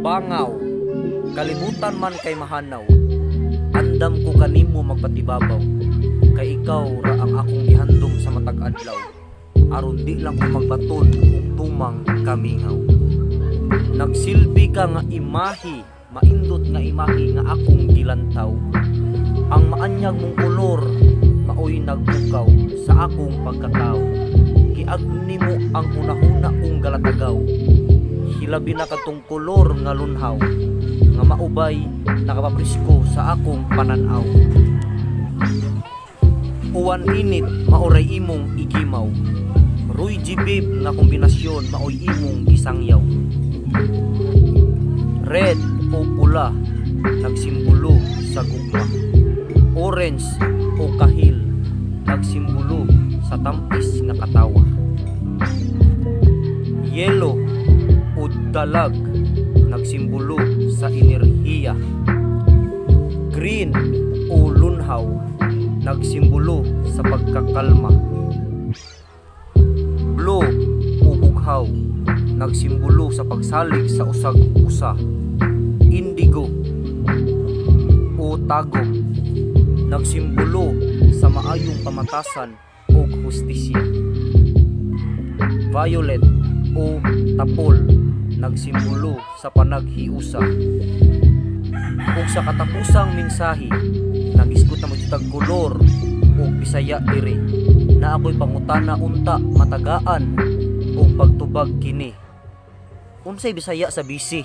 Bangaw, kalibutan man kay mahanaw, andam ko kanimo magpatibabaw, kay ikaw ra ang akong gihandom sa matag adlaw, aron di lang ko magbaton og tumang kamingaw. Nagsilbi ka nga imahe, maindot nga imahe nga akong gilantaw. Ang maanyag mong kolor maoy nagbukaw sa akong pagkatawo. Giagni mo ang hunahuna kong galatagaw. Hilabi na katong kolor nga lunhaw, nga maubay nakapapresko sa akong pananaw. Uwan init maoray imong igimaw. Roy G. Biv nga kombinasyon maoy imong gisangyaw. Red o pula nagsimbolo sa gugma. Orange o kahil nagsimbolo sa tampis nga katawa. Yellow o dalag nagsimbolo sa enerhiya. Green o lunhaw nagsimbolo sa pagkakalma. Blue o bughaw nagsimbolo sa pagsalig sa usag usa. Indigo o tago nagsimbolo sa maayong pamatasan ug hustisya. Violet o tapol nagsimbolo sa panaghiusa. Ug sa katapusang mensahe, nagisgot na mo tag kolor ug Bisaya diri. Na ako'y pangutana unta matagaan og pagtubag kini. Unsay Bisaya sa busy?